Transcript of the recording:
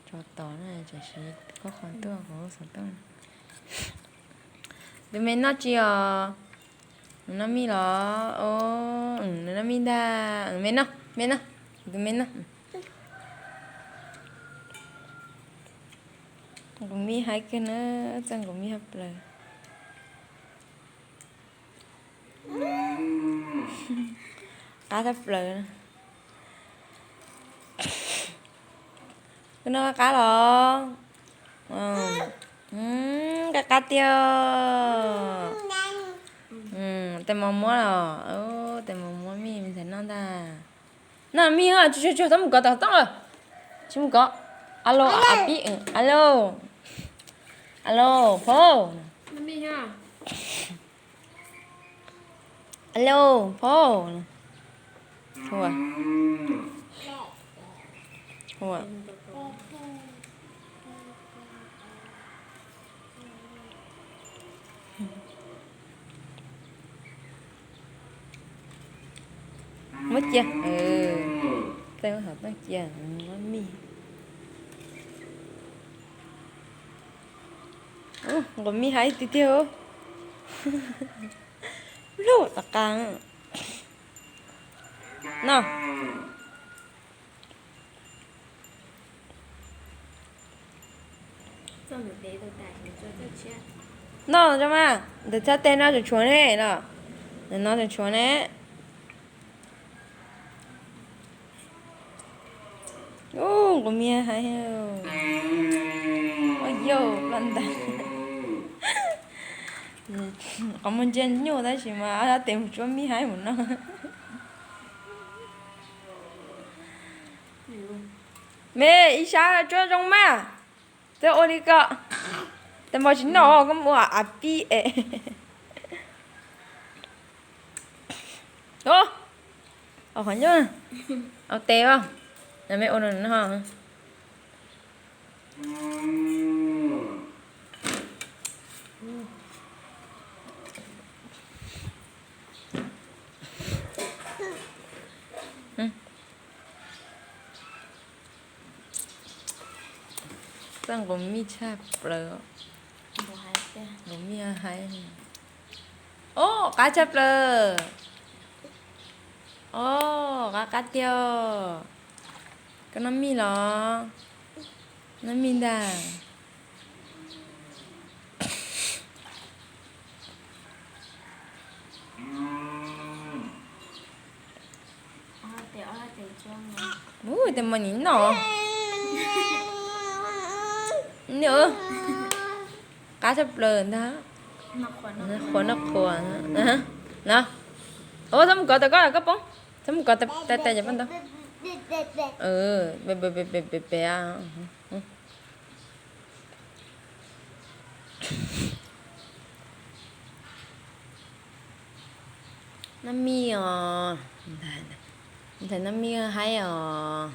Tso tod na, tam sim koj qhov tuaj kuv xov tooj. Tus me noj tsi os? Nws noj mij los? Nws noj mij ntag. Me noj, me noj, tus me noj. Nkaus mij haib kawg na, txawj nkaus mij haj plaws. Qab tshaj plaws. Koj noj qab qab los? Qab qab tiag. Tes mos muab los? Tes mos muab mij, me ntxhais noj ntag. Noj mij, tsuag tsuag tsuag, txhob mus kov tom xov tooj lawm. Tsis mus kov. Alo, a pib, alo. Alo, phauj. Alo, phauj. Ua, ua. Muab cia. Txawj muab xov tooj cia, muab mij. Nkaus mij haib tiag tiag. Lub tom qab no. Noj tso mas, ntawm txhab teg no tseem tshuav ne los? Ntawm no tseem tshuav ne. Ub, nkaus mij haib. Yauj, ploj ntag. Qhov muag ntsia nyuaj tab sis mas ob sab tes mus tsuab mij haib mus noj. Me ib sab tsuab zoo mas. Twb ua li ko. Tes npog tsis noj koj mus ua a pib es. Qhov ncauj, au tes os. Me ua no no. Txawj nkaus mij tshaj plaws. Nkaus mij haib. Ob, qab tshaj plaws. Ob, qab qab tiag. Koj noj mij los? Noj mij ntag. Ub, tes mos nim noj. Qab tshaj plaws ntag. Qhuas noj qhuas. No. Ub, txhob mus kov tau koj, koj poob. Txhob mus kov tais tais ces poj ntau. Pe pe pe. Noj mij os. Ntxhais noj mij haib os.